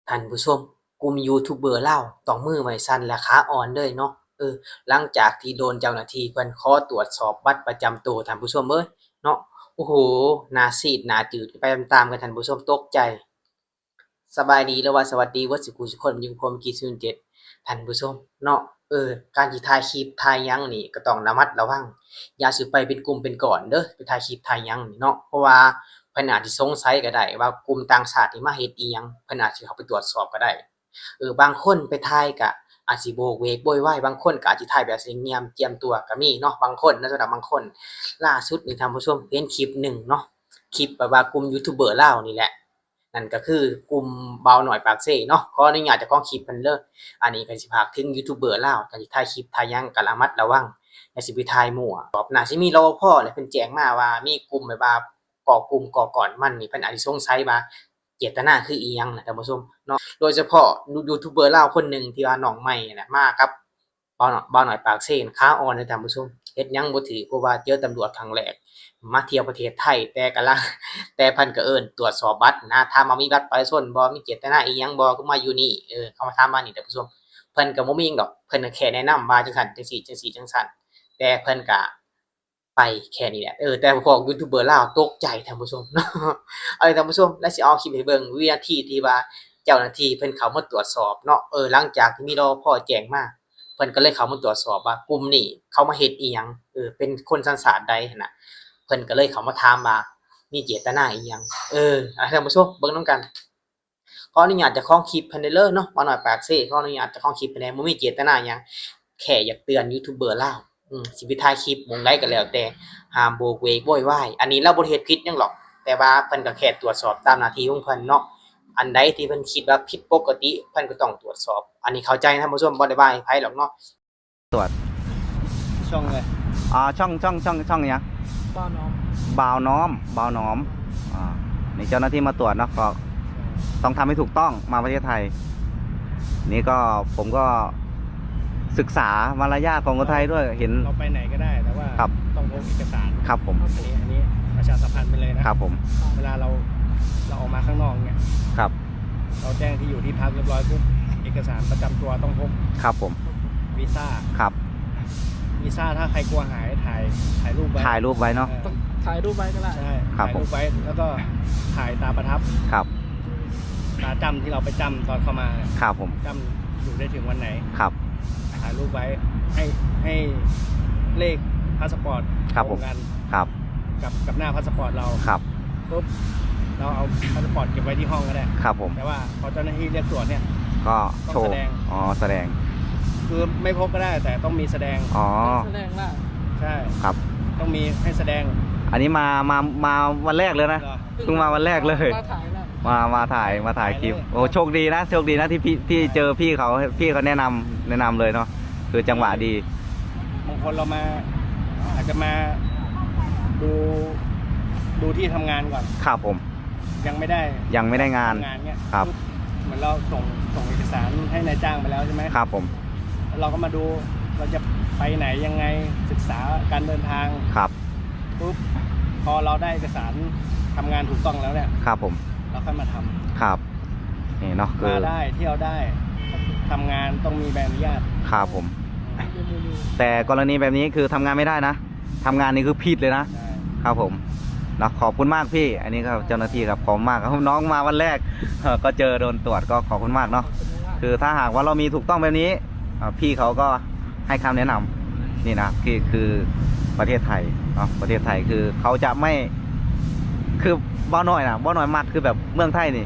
ທ່ານຜູ້ຊົມ, ກຸ່ມຢູທູບເບີລາວຕ້ອງມືໄມ້ສັ່ນ ແລະ ຂາອ່ອນເລີຍເນາະ. ເອີ ຫຼັງຈາກທີ່ໂດນເຈົ້າໜ້າທີ່ເພິ່ນຂໍຕວດສອບບັດປະຈຳໂຕ ທ່ານຜູ້ຊົມເອີຍເນາະ, ໂອ້ໂຫ ໜ້າຊີດໜ້າຈືດໄປຕາມໆກັນ ທ່ານຜູ້ຊົມ, ຕົກໃຈ. ສະບາຍດີ ຫຼືວ່າສະຫວັດດີເບິດສູ່ຜູ້ສູ່ຄົນ, ຢູ່ກັບຜົມ ກິດ ສູນເຈັດ ທ່ານຜູ້ຊົມເນາະ. ເອີ ການຊິຖ່າຍຄລິບຖ່າຍຫຍັງນີ້ກໍຕ້ອງລະມັດລະວັງ, ຢ່າຊິໄປເປັນກຸ່ມເປັນກ້ອນເດີ ໄປຖ່າຍຄລິບຖ່າຍຫຍັງນີ້ເນາະ, ເພາະວ່າເພິ່ນອາດຊິສົງໄສກໍໄດ້ວ່າກຸ່ມຕ່າງຊາດນີ້ມາເຮັດອີ່ຫຍັງ, ເພິ່ນອາດຊິເຂົ້າໄປຕວດສອບກໍໄດ້. ເອີ ບາງຄົນໄປຖ່າຍກະອາດຊິໂຫວກເວກໂວຍວາຍ, ບາງຄົນກະອາດຊິຖ່າຍແບບສະຫງຽມຈຽມຕົວກະມີເນາະ, ບາງຄົນນະ, ສຳລັບບາງຄົນ. ລ່າສຸດນີ້ທ່ານຜູ້ຊົມ ເຫັນຄລິບໜຶ່ງເນາະ, ຄລິບແບບວ່າກຸ່ມຢູທູບເບີລາວນີ້ແຫຼະ, ນັ້ນກະຄືກຸ່ມບ່າວນ້ອຍປາກເຊເນາະ. ຂໍອະນຸຍາດເຈົ້າຂອງຄລິບເພິ່ນເດີ, ອັນນີ້ກະຊິຝາກເຖິງຢູທູບເບີລາວ, ກະຊິຖ່າຍຄລິບຖ່າຍຫຍັງກະລະມັດລະວັງ, ຢ່າຊິໄປຖ່າຍມົ້ວ. ໜ້າຊິມີ ລປພ ແຫຼະ ເພິ່ນແຈ້ງມາວ່າມີກຸ່ມແບບວ່າກໍ່ກຸ່ມກໍ່ກ້ອນມັນນີ້, ເພິ່ນອາດຊິສົງໄສວ່າ ເຈດຕະນາຄືອີ່ຫຍັງນະ ທ່ານຜູ້ຊົມເນາະ. ໂດຍສະເພາະຢູທູບເບີລາວຄົນໜຶ່ງທີ່ວ່ານ້ອງໃໝ່ນະ ມາກັບບ່າວນ້ອຍ ບ່າວນ້ອຍປາກເຊນ ຂາອ່ອນເລີຍທ່ານຜູ້ຊົມ, ເຮັດຫຍັງບໍ່ຖືກ ເພາະວ່າເຈີຕຳຫຼວດຄັ້ງແລກ, ມາທ່ຽວປະເທດໄທ ແຕ່ກຳລັງ ແຕ່ເພິ່ນກໍເອີ້ນຕວດສອບບັດນະ, ຖາມວ່າມີບັດປະຊາຊົນບໍ່ ມີເຈດຕະນາອີ່ຫຍັງບໍ່ ຄືມາຢູ່ນີ້, ເອີ ເຂົາມາຖາມມານີ້ທ່ານຜູ້ຊົມ. ເພິ່ນກໍບໍ່ມີຫຍັງດອກ, ເພິ່ນກໍແຄ່ແນະນຳວ່າຈັ່ງຊັ້ນຈັ່ງຊີ້ ຈັ່ງຊີ້ຈັ່ງຊັ້ນ, ແຕ່ເພິ່ນກໍ ໄປແຄ່ນີ້ແຫຼະ. ເອີ ແຕ່ພວກຢູທູບເບີລາວຕົກໃຈທ່ານຜູ້ຊົມເນາະ. ເອົາເລີຍທ່ານຜູ້ຊົມ, ແລະ ຊິເອົາຄລິບໃຫ້ເບິ່ງວິນາທີທີ່ວ່າເຈົ້າໜ້າທີ່ເພິ່ນເຂົ້າມາຕວດສອບເນາະ. ເອີ ຫຼັງຈາກທີ່ມີ ລປພ ແຈ້ງມາ, ເພິ່ນກໍເລີຍເຂົ້າມາຕວດສອບວ່າກຸ່ມນີ້ເຂົາມາເຮັດອີ່ຫຍັງ, ເອີ ເປັນຄົນສັນຊາດໃດຫັ້ນນະ. ເພິ່ນກໍເລີຍເຂົ້າມາຖາມວ່າມີເຈດຕະນາອີ່ຫຍັງ. ເອີ ທ່ານຜູ້ຊົມເບິ່ງນຳກັນ. ຂໍອະນຸຍາດເຈົ້າຂອງຄລິບເພິ່ນເດີເນາະ, ບ່າວນ້ອຍປາກເຊ ຂໍອະນຸຍາດເຈົ້າຂອງຄລິບເພິ່ນແດ່, ບໍ່ມີເຈດຕະນາຫຍັງ, ແຄ່ຢາກເຕືອນຢູທູບເບີລາວ ອືມ ຊິໄປຖ່າຍຄລິບໝ່ອງໃດກໍແລ້ວແຕ່ ຫ້າມໂຫວກເວກໂວຍວາຍ. ອັນນີ້ລາວບໍ່ໄດ້ເຮັດຜິດຫຍັງດອກ, ແຕ່ວ່າເພິ່ນກໍແຄ່ຕວດສອບຕາມໜ້າທີ່ຂອງເພິ່ນເນາະ. ອັນໃດທີ່ເພິ່ນຄິດວ່າຜິດປົກກະຕິ ເພິ່ນກໍຕ້ອງຕວດສອບ. ອັນນີ້ເຂົ້າໃຈນະທ່ານຜູ້ຊົມ, ບໍ່ໄດ້ວ່າໃຫ້ໃຜດອກເນາະ. ຕວດ ຊ່ອງເລີຍ ອ່າ ຊ່ອງ ຊ່ອງ ຊ່ອງ ຊ່ອງຫຍັງ? ບ່າວນ້ອມ ບ່າວນ້ອມ ບ່າວນ້ອມ. ອ່າ ນີ້ເຈົ້າໜ້າທີ່ມາຕວດເນາະ, ກໍ ໃຊ່ ຕ້ອງທຳໃຫ້ຖືກຕ້ອງ ມາປະເທດໄທ. ນີ້ກໍ ຜົມກໍສຶກສາມາລະຍາດຂອງຄົນໄທດ້ວຍ, ເຫັນ ເຮົາໄປໄຫນກໍໄດ້ ແຕ່ວ່າ ຄັບ ຕ້ອງພົກເອກະສານ. ຄັບຜົມ ອັນນີ້ ອັນນີ້ປະຊາສຳພັນໄປເລີຍນະ. ຄັບຜົມ ເວລາເຮົາ ເຮົາອອກມາຂ້າງນອກເນ່ຍ. ຄັບ ເຮົາແຈ້ງທີ່ຢູ່ທີ່ພັກຮຽບຮ້ອຍປຸບ ເອກະສານປະຈຳຕົວຕ້ອງພົກ. ຄັບຜົມ ວີຊາ. ຄັບ ວີຊາ ຖ້າໃຄກົວຫາຍ ຖ່າຍ ຖ່າຍຮູບໄວ້ ຖ່າຍຮູບໄວ້ເນາະ. ເອີ ຕ້ອງຖ່າຍຮູບໄວ້ກໍໄດ້. ໃຊ່ ຄັບ ຖ່າຍຮູບໄວ້ ແລ້ວກໍຖ່າຍຕາປະທັບ. ຄັບ ຕາຈ້ຳທີ່ເຮົາໄປຈ້ຳຕອນເຂົ້າມາ. ຄັບຜົມ ຈ້ຳຢູ່ໄດ້ເຖິງວັນໃດ. ຄັບ ຖ່າຍຮູບໄວ້ ໃຫ້ ໃຫ້ເລກພາສະປອດ ຄັບຜົມ ຕົງກັນ. ຄັບ ກັບ ກັບໜ້າພາສະປອດເຮົາ. ຄັບ ປຸບ ເຮົາເອົາພາສະປອດເກັບໄວ້ທີ່ຫ້ອງກໍໄດ້. ຄັບຜົມ ແຕ່ວ່າພໍເຈົ້າໜ້າທີ່ຮຽກຕົວເນຍ ກໍ ຕ້ອງ ໂຊ ສະແດງ. ອໍ ສະແດງ ຄືໄມ່ພົກກໍໄດ້ ແຕ່ຕ້ອງມີສະແດງ. ອໍ ສະແດງລະ. ໃຊ່ ຄັບ ຕ້ອງມີໃຫ້ສະແດງ. ອັນນີ້ມາ ມາ ມາວັນແລກເລີຍນະ. ເພິ່ງມາວັນແລກເລີຍ ມາຖ່າຍ ມາ ມາຖ່າຍ ມາຖ່າຍຄລິບ. ໂອ້ ໂຊກດີນະ ໂຊກດີນະ ທີ່ ທີ່ເຈີພີ່ເຂົາ ພີ່ເຂົາແນະນຳ ແນະນຳເລີຍເນາະ, ຄືຈັງຫວະດີ. ບາງຄົນເຮົາມາ ອາດຈະມາດູ ດູທີ່ທຳງານກ່ອນ. ຄັບຜົມ ຍັງໄມ່ໄດ້ ຍັງໄມ່ໄດ້ງານ ງານເນຍ. ຄັບ ເໝືອນເຮົາສົ່ງ ສົ່ງເອກະສານໃຫ້ນາຍຈ້າງໄປແລ້ວໃຊ່ໄໝ? ຄັບຜົມ ເຮົາກໍມາດູ ເຮົາຈະໄປໄຫນຍັງໄງ ສຶກສາການເດີນທາງ. ຄັບ ປຸບ ພໍເຮົາໄດ້ເອກະສານທຳງານຖືກຕ້ອງແລ້ວເນຍ. ຄັບຜົມ ເຮົາຄ່ອຍມາທຳ. ຄັບ ນີ້ເນາະ ຄືມາໄດ້ ທ່ຽວໄດ້ ທຳງານຕ້ອງມີໃບອະນຸຍາດ. ຄັບຜົມ ແຕ່ກໍລະນີແບບນີ້ຄືທຳງານໄມ່ໄດ້ນະ, ທຳງານນີ້ຄືຜິດເລີຍນະ. ໃຊ່ ຄັບຜົມເນາະ. ຂອບຄຸນມາກພີ່ ອັນນີ້ກໍເຈົ້າໜ້າທີ່ຄັບ ຂອບຄຸນມາກຄັບ. ນ້ອງມາວັນແລກ ເອີ ກໍເຈີໂດນຕວດ ກໍຂອບຄຸນມາກເນາະ. ຄືຖ້າຫາກວ່າເຮົາມີຖືກຕ້ອງແບບນີ້ ອ່າ ພີ່ເຂົາກໍໃຫ້ຄຳແນະນຳ. ນີ້ນະ ຄື ຄືປະເທດໄທເນາະ, ປະເທດໄທຄືເຂົາຈະໄມ່ ຄືບ່າວນ້ອຍນະ ບ່າວນ້ອຍມັກ ຄືແບບເມືອງໄທນີ້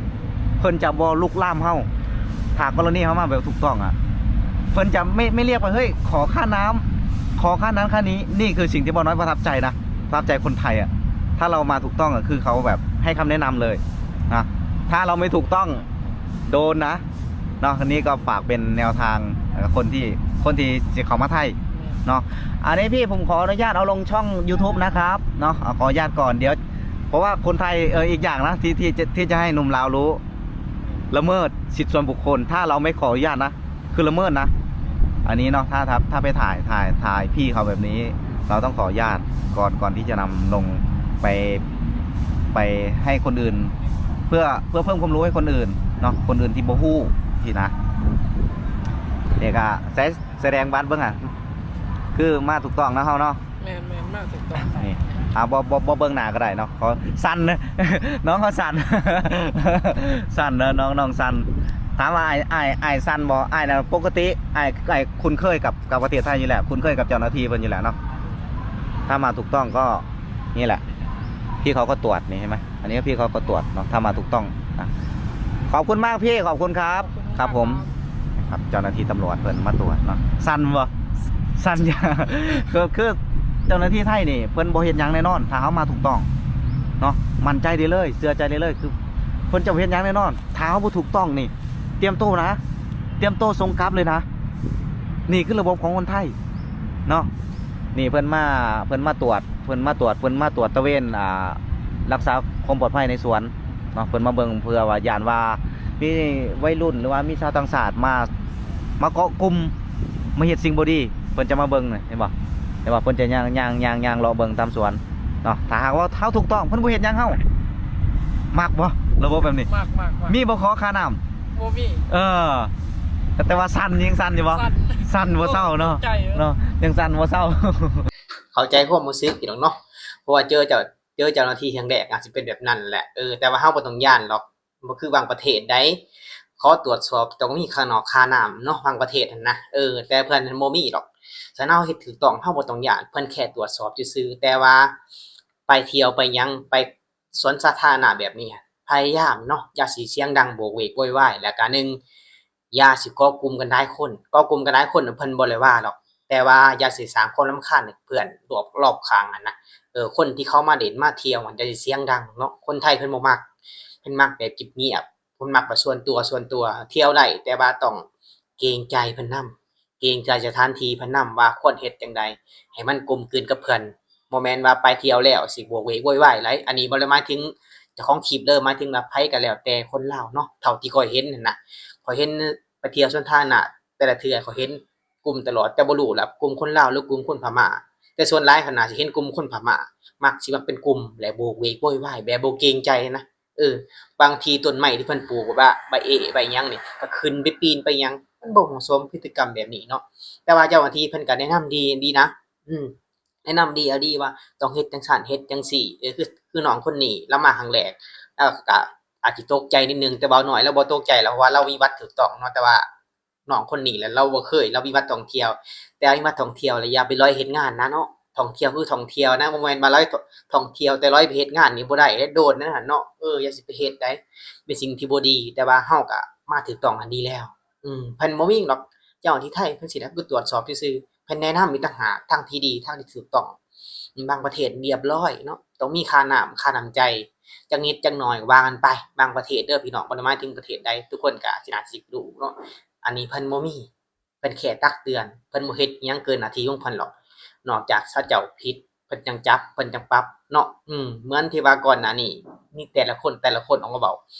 ເພິ່ນຈະບໍ່ລຸກລ້ຳເຮົາ. ຖ້າກໍລະນີເຮົາມາແບບຖືກຕ້ອງອະ ເພິ່ນຈະໄມ່ ໄມ່ລຽກວ່າ ເຮີ້ຍ ຂໍຄ່ານ້ຳ ຂໍຄ່ານັ້ນຄ່ານີ້. ນີ້ຄືສິ່ງທີ່ບ່າວນ້ອຍປະທັບໃຈນະ, ປະທັບໃຈຄົນໄທອະ. ຖ້າເຮົາມາຖືກຕ້ອງອະ ຄືເຂົາແບບໃຫ້ຄຳແນະນຳເລີຍນະ, ຖ້າເຮົາໄມ່ຖືກຕ້ອງ ໂດນນະ ເນາະ. ອັນນີ້ກໍຝາກເປັນແນວທາງ ເອີ ຄົນທີ່ ຄົນທີ່ຊິເຂົ້າມາໄທເນາະ. ອັນນີ້ພີ່ ຜົມຂໍອະນຸຍາດເອົາລົງຊ່ອງຢູທູບນະຄັບເນາະ, ຂໍອະນຸຍາດກ່ອນ. ດຽວ ເພາະວ່າຄົນໄທ ເອີ ອີກຢ່າງນະ ທີ່ ທີ່ຈະ ທີ່ຈະໃຫ້ໜຸ່ມລາວຮູ້ ລະເມີດສິດສ່ວນບຸກຄົນ ຖ້າເຮົາໄມ່ຂໍອະນຸຍາດນະ ຄືລະເມີດນະ. ອັນນີ້ເນາະ ຖ້າ ຖ້າ ຖ້າໄປຖ່າຍ ຖ່າຍ ຖ່າຍພີ່ເຂົາແບບນີ້ ເຮົາຕ້ອງຂໍອະນຸຍາດກ່ອນ ກ່ອນທີ່ຈະນຳລົງໄປ ໄປໃຫ້ຄົນອື່ນ ເພື່ອ ເພື່ອເພີ່ມຄວາມຮູ້ໃຫ້ຄົນອື່ນ. ເນາະ ຄົນອື່ນທີ່ບໍ່ຮູ້ຊີ້ນະ. ເດກະ ໃສ່ ສະແດງບັດເບິ່ງ ອ່ະ ຄືມາຖືກຕ້ອງເນາະເຮົາເນາະ. ແມ່ນໆ ມາຖືກຕ້ອງ. ນີ້ ອ່າ ບໍ່ ບໍ່ ບໍ່ເບິ່ງໜ້າກໍໄດ້ເນາະ ຂໍສັ່ນ ນ້ອງເຂົາສັ່ນ ສັ່ນເດີ ນ້ອງ ນ້ອງສັ່ນ. ຖາມວ່າອ້າຍ ອ້າຍ ອ້າຍສັ່ນບໍ່? ອ້າຍນະປົກກະຕິ ອ້າຍ ອ້າຍຄຸ້ນເຄີຍກັບ ກັບປະເທດໄທຢູ່ແລ້ວ ຄຸ້ນເຄີຍກັບເຈົ້າໜ້າທີ່ເພິ່ນຢູ່ແລ້ວເນາະ. ຖ້າມາຖືກຕ້ອງກໍນີ້ແຫຼະ ພີ່ເຂົາກໍຕວດນີ້ ເຫັນໄໝ? ອັນນີ້ພີ່ເຂົາກໍຕວດເນາະ ຖ້າມາຖືກຕ້ອງນະ. ຂອບຄຸນມາກພີ່ ຂອບຄຸນຄັບ. ຂອບຄຸນ ຄັບຜົມ. ຄັບ ເຈົ້າໜ້າທີ່ຕຳຫຼວດເພິ່ນມາຕວດເນາະ. ສັ່ນບໍ່? ສັ່ນ ຄື ຄືເຈົ້າໜ້າທີ່ໄທນີ້ເພິ່ນບໍ່ເຮັດຫຍັງແນ່ນອນ ຖ້າເຮົາມາຖືກຕ້ອງເນາະ. ໝັ້ນໃຈໄດ້ເລີຍ ເຊື່ອໃຈໄດ້ເລີຍ ຄືເພິ່ນຈະບໍ່ເຮັດຫຍັງແນ່ນອນ ຖ້າເຮົາບໍ່ຖືກຕ້ອງນີ້. ຕຽມໂຕນະ ຕຽມໂຕສົ່ງກັບເລີຍນະ. ນີ້ຄືລະບົບຂອງຄົນໄທເນາະ. ນີ້ເພິ່ນມາ ເພິ່ນມາຕວດ ເພິ່ນມາຕວດ ເພິ່ນມາຕວດຕະເວນ ອ່າ ລັກສາຄວາມປອດໄພໃນສວນເນາະ. ເພິ່ນມາເບິ່ງເພື່ອວ່າຢ້ານວ່າມີໄວລຸ້ນ ຫຼືວ່າມີຊາວຕ່າງຊາດມາ ມາເກາະກຸ່ມ ມາເຮັດສິ່ງບໍ່ດີ ເພິ່ນຈະມາເບິ່ງນະ ເຫັນບໍ່? ເຫັນບໍ່? ເພິ່ນຈະຍ່າງ ຍ່າງ ຍ່າງ ຍ່າງເລາະເບິ່ງຕາມສວນເນາະ. ຖ້າຫາກວ່າເຮົາຖືກຕ້ອງ ເພິ່ນບໍ່ເຮັດຫຍັງເຮົາ. ມັກບໍ່ລະບົບແບບນີ້? ມັກ ມັກ ມັກ. ມີບໍ່ຂໍຄ່ານ້ຳ? ບໍ່ມີ. ເອີ ແຕ່ວ່າສັ່ນ ຍັງສັ່ນຢູ່ບໍ່? ສັ່ນ ສັ່ນບໍ່ເຊົາເນາະ ເນາະ ຍັງສັ່ນບໍ່ເຊົາ. ເຂົ້າໃຈຄວາມຮູ້ສຶກຢູ່ດອກເນາະ ເພາະວ່າເຈີເຈົ້າ ເຈີເຈົ້າໜ້າທີ່ຄັ້ງແລກອາດຊິເປັນແບບນັ້ນແຫຼະ. ເອີ ແຕ່ວ່າເຮົາບໍ່ຕ້ອງຢ້ານດອກ ບໍ່ຄືບາງປະເທດໃດ ຂໍຕວດສອບຕ້ອງມີຄ່ານອກຄ່ານ້ຳເນາະ ບາງປະເທດຫັ້ນນະ. ເອີ ແຕ່ເພິ່ນບໍ່ມີດອກ. ສະນັ້ນເຮົາເຮັດຖືກຕ້ອງ ເຮົາບໍ່ຕ້ອງຢ້ານ ເພິ່ນແຄ່ຕວດສອບຊື່ໆ. ແຕ່ວ່າໄປທ່ຽວໄປຫຍັງ ໄປສວນສາທາລະນະແບບນີ້ ພະຍາຍາມເນາະ ຢ່າຊິສຽງດັງໂຫວກເວກໂວຍວາຍ. ແລ້ວກະໜຶ່ງ ຢ່າຊິເກາະກຸ່ມກັນຫຼາຍຄົນ ເກາະກຸ່ມກັນຫຼາຍຄົນເພິ່ນບໍ່ໄດ້ວ່າດອກ ແຕ່ວ່າຢ່າຊິສ້າງຄວາມລຳຄານໃຫ້ເພື່ອນລອບ ລອບຂ້າງຫັ້ນນະ. ເອີ ຄົນທີ່ເຂົາມາຫຼິ້ນມາທ່ຽວຫັ້ນ ຢ່າຊິສຽງດັງເນາະ. ຄົນໄທເພິ່ນບໍ່ມັກ ເພິ່ນມັກແບບງຽບໆ ເພິ່ນມັກແບບສ່ວນຕົວ ສ່ວນຕົວ. ທ່ຽວໄດ້ ແຕ່ວ່າຕ້ອງເກງໃຈເພິ່ນນຳ ເກງໃຈສະຖານທີ່ເພິ່ນນຳວ່າຄວນເຮັດຈັ່ງໃດໃຫ້ມັນກົມກືນກັບເພິ່ນ. ບໍ່ແມ່ນວ່າໄປທ່ຽວແລ້ວຊິໂຫວກເວກໂວຍວາຍຫຼາຍ. ອັນນີ້ບໍ່ໄດ້ໝາຍເຖິງເຈົ້າຂອງຄລິບເດີ ໝາຍເຖິງວ່າໃຜກໍແລ້ວແຕ່ຄົນລາວເນາະ. ເທົ່າທີ່ຂ້ອຍເຫັນຫັ້ນນະ ຂ້ອຍເຫັນໄປທ່ຽວສວນສາທາລະນະແຕ່ລະເທື່ອ ຂ້ອຍເຫັນກຸ່ມຕະຫຼອດ ແຕ່ບໍ່ຮູ້ລະກຸ່ມຄົນລາວ ຫຼື ກຸ່ມຄົນພະມ້າ. ແຕ່ສ່ວນຫຼາຍຂ້ອຍໜ້າຊິເຫັນກຸ່ມຄົນພະມ້າ ມັກຊິມັກເປັນກຸ່ມ ແລະ ໂຫວກເວກໂວຍວາຍແບບບໍ່ເກງໃຈນະ. ເອີ ບາງທີຕົ້ນໄມ້ທີ່ເພິ່ນປູກ ແບບວ່າໃບເອໃບຫຍັງນີ້ ກໍຂຶ້ນໄປປີນໄປຫຍັງ ມັນບໍ່ເໝາະສົມ ພຶດຕິກຳແບບນີ້ເນາະ. ແຕ່ວ່າເຈົ້າໜ້າທີ່ເພິ່ນກໍແນະນຳດີ ດີນະ ອືມ ແນະນຳດີອີ່ຫຼີວ່າຕ້ອງເຮັດຈັ່ງຊັ້ນ ເຮັດຈັ່ງຊີ້. ເອີ ຄື ຄືນ້ອງຄົນນີ້ລາວມາຄັ້ງແລກ ລາວກໍອາດຊິຕົກໃຈນິດໜຶ່ງ ແຕ່ເບົາໜ້ອຍລາວບໍ່ຕົກໃຈດອກ ເພາະວ່າລາວມີບັດຖືກຕ້ອງເນາະ. ແຕ່ວ່ານ້ອງຄົນນີ້ແຫຼະ ລາວບໍ່ເຄີຍ ລາວມີບັດທ່ອງທ່ຽວ ແຕ່ມີບັດທ່ອງທ່ຽວແລ້ວຢ່າໄປລອຍເຮັດງານນະເນາະ. ທ່ອງທ່ຽວຄືທ່ອງທ່ຽວນະ ບໍ່ແມ່ນວ່າລອຍທ່ອງທ່ຽວແຕ່ລອຍໄປເຮັດງານນີ້ບໍ່ໄດ້ເດ້ ໂດນນະຫັ້ນເນາະ. ເອີ ຢ່າຊິໄປເຮັດໃດ ເປັນສິ່ງທີ່ບໍ່ດີ ແຕ່ວ່າເຮົາກໍມາຖືກຕ້ອງຫັ້ນດີແລ້ວ. ອືມ ເພິ່ນບໍ່ມີດອກ ເຈົ້າໜ້າທີ່ໄທເພິ່ນຊິໄດ້ໄປກວດສອບຊື່ໆ ເພິ່ນແນະນຳອີກຕ່າງຫາກ ທາງທີ່ດີ ທາງທີ່ຖືກຕ້ອງ. ບາງປະເທດລຽບລ້ອຍເນາະ ຕ້ອງມີຄ່ານ້ຳ ຄ່ານ້ຳໃຈ ຈັກນິດຈັກໜ້ອຍວ່າກັນໄປ. ບາງປະເທດເດີພີ່ນ້ອງ ບໍ່ໄດ້ໝາຍເຖິງປະເທດໃດ ທຸກຄົນກໍຊິໜ້າຊິຮູ້ເນາະ. ອັນນີ້ເພິ່ນບໍ່ມີ ເພິ່ນແຄ່ຕັກເຕືອນ ເພິ່ນບໍ່ເຮັດຫຍັງເກີນໜ້າທີ່ຂອງເພິ່ນດອກ. ນອກຈາກເຂົາເຈົ້າຜິດ ເພິ່ນຈັ່ງຈັບ ເພິ່ນຈັ່ງປັບເນາະ. ອືມ ເໝືອນທີ່ວ່າກ່ອນໜ້ານີ້ ມີແຕ່ລະຄົນ ແຕ່ລະຄົນອອກມາເວົ້າ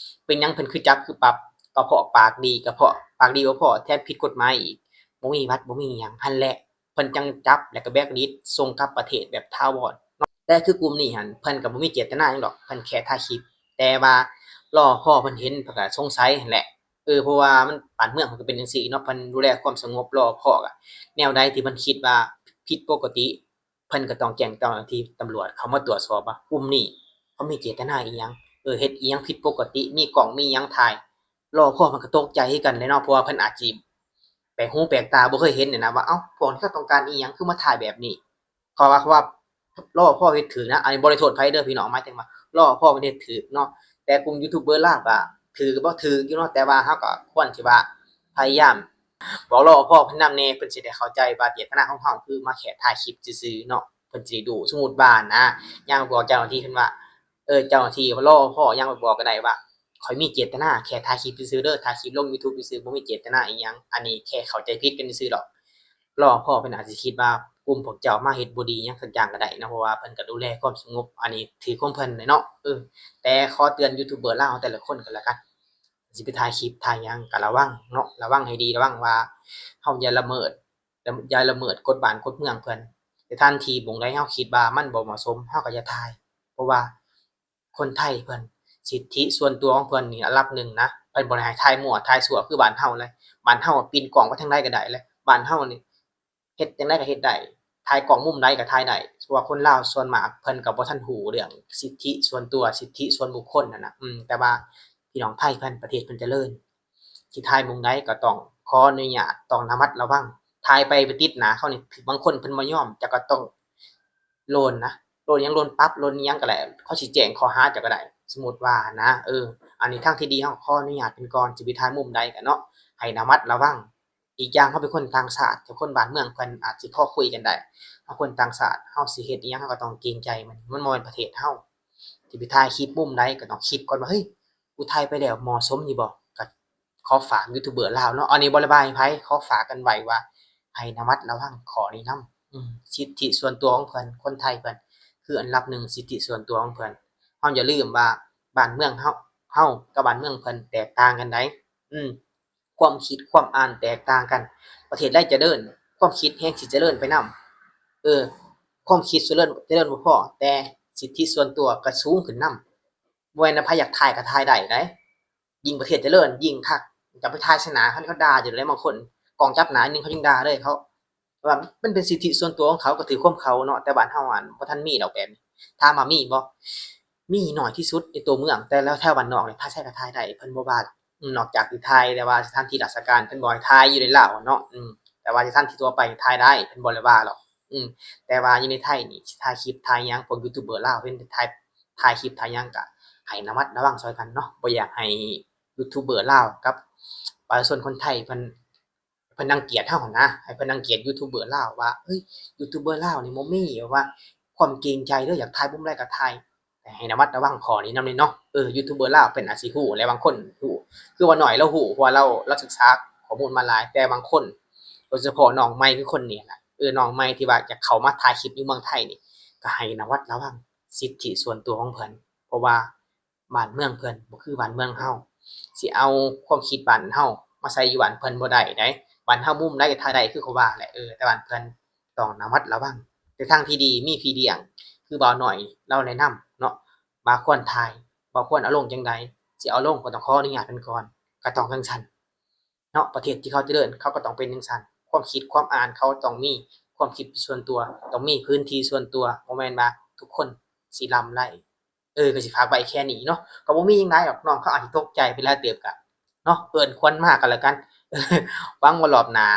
ເປັນຫຍັງເພິ່ນຄືຈັບຄືປັບ? ກໍເພາະປາກດີ ກໍເພາະປາກດີບໍ່ພໍ ແຖມຜິດກົດໝາຍອີກ ບໍ່ມີບັດ ບໍ່ມີຫຍັງຫັ້ນແຫຼະ ເພິ່ນຈັ່ງຈັບ ແລ້ວກໍແບລັກລິດ ສົ່ງກັບປະເທດແບບຖາວອນເນາະ. ແຕ່ຄືກຸ່ມນີ້ຫັ້ນ ເພິ່ນກໍບໍ່ມີເຈດຕະນາຫຍັງດອກ ເພິ່ນແຄ່ຖ່າຍຄລິບ ແຕ່ວ່າລໍພໍເພິ່ນເຫັນ ເພິ່ນກໍສົງໄສຫັ້ນແຫຼະ. ເອີ ເພາະວ່າມັນ ບ້ານເມືອງເພິ່ນກໍເປັນຈັ່ງຊີ້ເນາະ ເພິ່ນດູແລຄວາມສະຫງົບ ລໍພໍ ກໍແນວໃດທີ່ເພິ່ນຄິດວ່າຜິດປົກກະຕິ ເພິ່ນກໍຕ້ອງແຈ້ງເຈົ້າໜ້າທີ່ຕຳຫຼວດເຂົ້າມາຕວດສອບວ່າກຸ່ມນີ້ເຂົາມີເຈດຕະນາອີ່ຫຍັງ ເອີ ເຮັດອີ່ຫຍັງຜິດປົກກະຕິ ມີກ້ອງມີຫຍັງຖ່າຍ. ລໍພໍເພິ່ນກໍຕົກໃຈຄືກັນແຫຼະເນາະ ເພາະວ່າເພິ່ນອາດຊິແປກຫູແປກຕາ ບໍ່ເຄີຍເຫັນຫັ້ນນະ ວ່າ ເອົ້າ ພວກນີ້ເຂົາຕ້ອງການອີ່ຫຍັງ ຄືມາຖ່າຍແບບນີ້. ເຂົາວ່າ ເຂົາວ່າລໍພໍເຮັດຖືກນະ ອັນນີ້ບໍ່ໄດ້ໂທດໃຜເດີພີ່ນ້ອງ ໝາຍເຖິງວ່າລໍພໍເພິ່ນເຮັດຖືກເນາະ. ແຕ່ກຸ່ມຢູທູບເບີລາວກໍຖືກບໍ່ຖືກຢູ່ເນາະ ແຕ່ວ່າເຮົາກໍຄວນຊິວ່າພະຍາຍາມບອກລໍພໍເພິ່ນນຳແດ່ ເພິ່ນຊິໄດ້ເຂົ້າໃຈວ່າເຈດຕະນາຂອງເຮົາຄືມາແຄ່ຖ່າຍຄລິບຊື່ໆເນາະ ເພິ່ນຊິໄດ້ຮູ້. ສົມມຸດວ່ານະ ຍ່າງໄປບອກເຈົ້າໜ້າທີ່ເພິ່ນວ່າ ເອີ ເຈົ້າໜ້າທີ່ລໍພໍ ຍ່າງໄປບອກກໍໄດ້ວ່າ ຂ້ອຍມີເຈດຕະນາແຄ່ຖ່າຍຄລິບຊື່ໆເດີ ຖ່າຍຄລິບລົງຢູທູບຊື່ໆ ບໍ່ມີເຈດຕະນາອີ່ຫຍັງ ອັນນີ້ແຄ່ເຂົ້າໃຈຜິດກັນຊື່ໆດອກ. ລໍພໍເພິ່ນອາດຊິຄິດວ່າກຸ່ມພວກເຈົ້າມາເຮັດບໍ່ດີຫຍັງສັກຢ່າງກໍໄດ້ເນາະ ເພາະວ່າເພິ່ນກໍດູແລຄວາມສະຫງົບ ອັນນີ້ຖືກຂອງເພິ່ນແຫຼະເນາະ. ເອີ ແຕ່ຂໍເຕືອນຢູທູບເບີລາວແຕ່ລະຄົນກໍແລ້ວກັນ ຊິໄປຖ່າຍຄລິບຖ່າຍຫຍັງກໍລະວັງເນາະ ລະວັງໃຫ້ດີ ລະວັງວ່າເຮົາຢ່າລະເມີດ ຢ່າລະເມີດກົດບ້ານກົດເມືອງເພິ່ນ. ແຕ່ທັນທີບ່ອນໃດເຮົາຄິດວ່າມັນບໍ່ເໝາະສົມ ເຮົາກໍຢ່າຖ່າຍ ເພາະວ່າ ຄົນໄທເພິ່ນ ສິດທິສ່ວນຕົວຂອງເພິ່ນນີ້ລະດັບໜຶ່ງນະ ເພິ່ນບໍ່ໄດ້ໃຫ້ຖ່າຍມົ້ວຖ່າຍຊົ່ວຄືບ້ານເຮົາເລີຍ. ບ້ານເຮົາປີນກ້ອງໄປທາງໃດກໍໄດ້ເລີຍ. ບ້ານເຮົານີ້ເຮັດຈັ່ງໃດກໍເຮັດໄດ້, ຖ່າຍກ້ອງມຸມໃດກໍຖ່າຍໄດ້, ເພາະວ່າຄົນລາວສ່ວນມາກເພິ່ນກໍບໍ່ທັນຮູ້ເລື່ອງສິດທິສ່ວນຕົວ, ສິດທິສ່ວນບຸກຄົນຫັ້ນນະ. ອືມ ແຕ່ວ່າພີ່ນ້ອງໄທເພິ່ນ ປະເທດເພິ່ນຈະເລີນ, ຊິຖ່າຍມຸມໃດກໍຕ້ອງຂໍອະນຸຍາດ, ຕ້ອງລະມັດລະວັງ. ຖ່າຍໄປ ໄປຕິດໜ້າເຂົານີ້ ຖືກບາງຄົນເພິ່ນບໍ່ຍອມ, ເຈົ້າກໍຕ້ອງ ໂດນນະ ໂດນຫຍັງ ໂດນປັບ ໂດນຫຍັງກໍໄດ້, ເຂົາຊິແຈ້ງຂໍ້ຫາເຈົ້າກໍໄດ້ ສົມມຸດວ່ານະ. ເອີ ອັນນີ້ທາງທີ່ດີເຮົາຂໍອະນຸຍາດເພິ່ນກ່ອນ, ຊິໄປຖ່າຍມຸມໃດກໍເນາະ ໃຫ້ລະມັດລະວັງ. ອີກຢ່າງເຮົາເປັນຄົນຕ່າງຊາດ, ຄົນບ້ານເມືອງເພິ່ນອາດຊິພໍຄຸຍກັນໄດ້, ເຮົາຄົນຕ່າງຊາດ ເຮົາຊິເຮັດອີ່ຫຍັງເຮົາກໍຕ້ອງເກງໃຈມັນ, ມັນບໍ່ແມ່ນປະເທດເຮົາ. ຊິໄປຖ່າຍຄລິບມຸມໃດກໍຕ້ອງຄິດກ່ອນວ່າ ເຮີ້ຍ ກູຖ່າຍໄປແລ້ວເໝາະສົມຢູ່ບໍ່? ກໍ ຂໍຝາກຢູທູບເບີລາວເນາະ, ອັນນີ້ບໍ່ໄດ້ວ່າໃຫ້ໃຜ, ຂໍຝາກກັນໄວ້ວ່າໃຫ້ລະມັດລະວັງຂໍ້ນີ້ນຳ. ອືມ ສິດທິສ່ວນຕົວຂອງເພິ່ນ, ຄົນໄທເພິ່ນ ຄືອັນດັບໜຶ່ງ ສິດທິສ່ວນຕົວຂອງເພິ່ນ. ເຮົາຢ່າລືມວ່າບ້ານເມືອງເຮົາ, ເຮົາກັບບ້ານເມືອງເພິ່ນແຕກຕ່າງກັນໃດ໋. ອືມ ຄວາມຄິດຄວາມອ່ານແຕກຕ່າງກັນ, ປະເທດໃດຈະເລີນ ຄວາມຄິດແຮ່ງຊິຈະເລີນໄປນຳ. ເອີ ຄວາມຄິດຈະເລີນ ຈະເລີນບໍ່ພໍ, ແຕ່ສິດທິສ່ວນຕົວກໍສູງຂຶ້ນນຳ. ບໍ່ແມ່ນວ່າໃຜຢາກຖ່າຍກໍຖ່າຍໄດ້ໃດ໋. ຍິ່ງປະເທດຈະເລີນຍິ່ງຄັກ, ຈະໄປຖ່າຍໃສ່ໜ້າເຂົາ ເຂົາດ່າຢູ່ໃດ໋. ບາງຄົນກ້ອງຈັບໜ້າໜຶ່ງ ເຂົາຍັງດ່າເລີຍ. ເຂົາ ວ່າມັນເປັນສິດທິສ່ວນຕົວຂອງເຂົາ ກໍຖືກຂອງເຂົາເນາະ. ແຕ່ບ້ານເຮົາຫັ້ນບໍ່ທັນມີດອກແບບນີ້. ຖາມວ່າມີບໍ່? ມີໜ້ອຍທີ່ສຸດໃນຕົວເມືອງ, ແຕ່ແຖວບ້ານນອກນີ້ ຖ່າຍໃສກໍຖ່າຍໄດ້ ເພິ່ນບໍ່ວ່າດອກ. ອືມ ນອກຈາກທີ່ຖ່າຍ ແຕ່ວ່າສະຖານທີ່ລາຊະການເພິ່ນບໍ່ໃຫ້ຖ່າຍຢູ່ໃນລາວເນາະ. ອືມ ແຕ່ວ່າສະຖານທີ່ທົ່ວໄປນີ້ຖ່າຍໄດ້ ເພິ່ນບໍ່ໄດ້ວ່າດອກ. ອືມ ແຕ່ວ່າຢູ່ໃນໄທນີ້ ຊິຖ່າຍຄລິບຖ່າຍຫຍັງ ພວກຢູທູບເບີລາວເພິ່ນຖ່າຍ ຖ່າຍຄລິບຖ່າຍຫຍັງ ກໍໃຫ້ລະມັດລະວັງຊ່ອຍກັນເນາະ. ບໍ່ຢາກໃຫ້ຢູທູບເບີລາວກັບປະຊາຊົນຄົນໄທເພິ່ນ ເພິ່ນລັງກຽດເຮົາຫັ້ນນະ, ໃຫ້ເພິ່ນລັງກຽດຢູທູບເບີລາວວ່າ ເອີຍ ຢູທູບເບີລາວນີ້ບໍ່ມີແບບວ່າຄວາມເກງໃຈເດີ, ຢາກຖ່າຍມຸມໃດກໍຖ່າຍ. ໃຫ້ລະມັດລະວັງຂໍ້ນີ້ນຳເນາະ. ເອີ ຢູທູບເບີລາວເພິ່ນອາດຊິຮູ້ແຫຼະ, ບາງຄົນຮູ້ ຄືວ່ານ້ອຍລາວຮູ້ ເພາະວ່າລາວ ລາວສຶກສາຂໍ້ມູນມາຫຼາຍ. ແຕ່ບາງຄົນ ໂດຍສະເພາະນ້ອງໃໝ່ຄືຄົນນີ້ນະ, ເອີ ນ້ອງໃໝ່ທີ່ວ່າຈະເຂົ້າມາຖ່າຍຄລິບຢູ່ເມືອງໄທນີ້ ກໍໃຫ້ລະມັດລະວັງສິດທິສ່ວນຕົວຂອງເພິ່ນ, ເພາະວ່າ ບ້ານເມືອງເພິ່ນບໍ່ຄືບ້ານເມືອງເຮົາ, ຊິເອົາຄວາມຄິດບ້ານເຮົາມາໃສ່ຢູ່ບ້ານເພິ່ນບໍ່ໄດ້ໃດ໋. ບ້ານເຮົາມຸມໃດກໍຖ່າຍໄດ້ຄືເຂົາວ່າແຫຼະ, ເອີ ແຕ່ບ້ານເພິ່ນຕ້ອງລະມັດລະວັງ. ແຕ່ທາງທີ່ດີມີພີ່ລ້ຽງຄືບ່າວນ້ອຍລາວແນະນຳເນາະ ວ່າຄວນຖ່າຍ ວ່າຄວນເອົາລົງຈັ່ງໃດ, ຊິເອົາລົງກໍຕ້ອງຂໍອະນຸຍາດເພິ່ນກ່ອນ, ກໍຕ້ອງຈັ່ງຊັ້ນ. ເນາະ ປະເທດທີ່ເຂົາຈະເລີນ ເຂົາກໍຕ້ອງເປັນຈັ່ງຊັ້ນ, ຄວາມຄິດຄວາມອ່ານເຂົາຕ້ອງມີຄວາມຄິດເປັນສ່ວນຕົວ, ຕ້ອງມີພື້ນທີ່ສ່ວນຕົວ, ບໍ່ແມ່ນວ່າທຸກຄົນຊິລ້ຳໄຫຼ. ເອີ ກໍຊິຝາກໄວ້ແຄ່ນີ້ເນາະ, ກໍບໍ່ມີຫຍັງຫຼາຍດອກ, ນ້ອງເຂົາອາດຊິຕົກໃຈໄປຫຼາຍເຕີບ ກະເນາະ ເອີ້ນຄວນມາກໍແລ້ວກັນ. ຫວັງວ່າລອບໜ້າ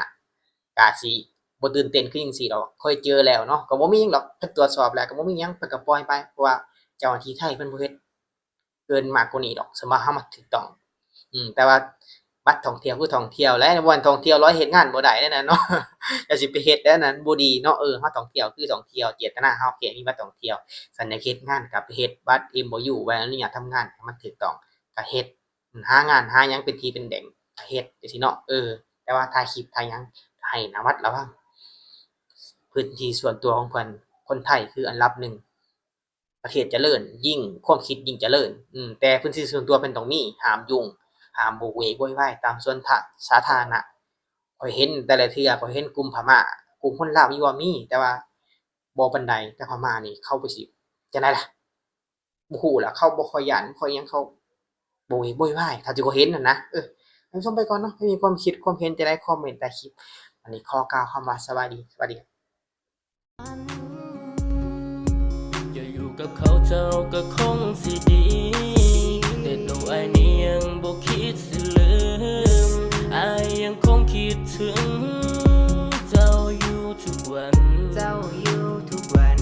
ກະຊິບໍ່ຕື່ນເຕັ້ນຄືຈັ່ງຊີ້ດອກ, ເຄີຍເຈີແລ້ວເນາະ. ກໍບໍ່ມີຫຍັງດອກ, ເພິ່ນຕວດສອບແລ້ວກໍບໍ່ມີຫຍັງ, ເພິ່ນກໍປ່ອຍໄປ, ເພາະວ່າເຈົ້າໜ້າທີ່ໄທເພິ່ນບໍ່ເຮັດ ເກີນມາກກວ່ານີ້ດອກ, ສຳລັບເຮົາມັນຖືກຕ້ອງ. ອືມ ແຕ່ວ່າບັດທ່ອງທ່ຽວຄືທ່ອງທ່ຽວແຫຼະ, ບໍ່ແມ່ນທ່ອງທ່ຽວແລ້ວເຮັດງານບໍ່ໄດ້ແນວນັ້ນເນາະ, ແລ້ວຊິໄປເຮັດແນວນັ້ນບໍ່ດີເນາະ. ເອີ ເຮົາທ່ອງທ່ຽວຄືທ່ອງທ່ຽວ, ເຈດຕະນາເຮົາແຄ່ມີບັດທ່ອງທ່ຽວ, ຄັນຢາກເຮັດງານກໍໄປເຮັດບັດ ເອັມໂອຢູ ໃບອະນຸຍາດທຳງານໃຫ້ມັນຖືກຕ້ອງ ກໍເຮັດ, ຫາງານຫາຫຍັງເປັນທີ່ເປັນແດງກໍເຮັດ ຈັ່ງຊີ້ເນາະ. ເອີ ແຕ່ວ່າຖ່າຍຄລິບຖ່າຍຫຍັງໃຫ້ລະມັດລະວັງ ພື້ນທີ່ສ່ວນຕົວຂອງເພິ່ນ. ຄົນໄທຄືອັນດັບໜຶ່ງ ປະເທດຈະເລີນ ຍິ່ງຄວາມຄິດຍິ່ງຈະເລີນ. ອືມ ແຕ່ພື້ນທີ່ສ່ວນຕົວເພິ່ນຕ້ອງມີ, ຫ້າມຫຍຸ້ງ, ຫ້າມໂຫວກເວກໂວຍວາຍຕາມສວນທະ ສາທາລະນະ. ຂ້ອຍເຫັນແຕ່ລະເທື່ອ, ຂ້ອຍເຫັນກຸ່ມພະມ້າ, ກຸ່ມຄົນລາວມີບໍ່? ມີ, ແຕ່ວ່າບໍ່ປານໃດ. ແຕ່ພະມ້ານີ້ເຂົາກໍຊິຈັ່ງໃດລະ? ບໍ່ຮູ້ລະ, ເຂົາບໍ່ຄ່ອຍຢ້ານ, ບໍ່ຄ່ອຍຫຍັງ, ເຂົາໂຫວກເວກໂວຍວາຍ ເທົ່າທີ່ຂ້ອຍເຫັນຫັ້ນນະ. ເອີ ທ່ານຜູ້ຊົມໄປກ່ອນເນາະ, ໃຜມີຄວາມຄິດຄວາມເຫັນຈັ່ງໃດ ຄອມເມັນໃຕ້ຄລິບ. ອັນນີ້ຂໍກ່າວຄຳວ່າສະບາຍດີ, ສະບາຍດີ. ຈະຢູ່ກັບເຂົາເຈົ້າກໍຄົງຊິດີ, ແຕ່ໂຕອ້າຍນີ້ຍັງບໍ່ຄິດຊິລືມ, ອ້າຍຍັງຄົງຄິດເຖິງເຈົ້າຢູ່ທຸກວັນ, ເຈົ້າຢູ່ທຸກວັນ.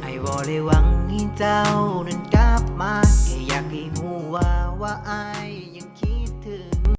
ອ້າຍບໍ່ໄດ້ຫວັງໃຫ້ເຈົ້ານັ້ນກັບມາ, ແຄ່ຢາກໃຫ້ຮູ້ວ່າ ວ່າອ້າຍ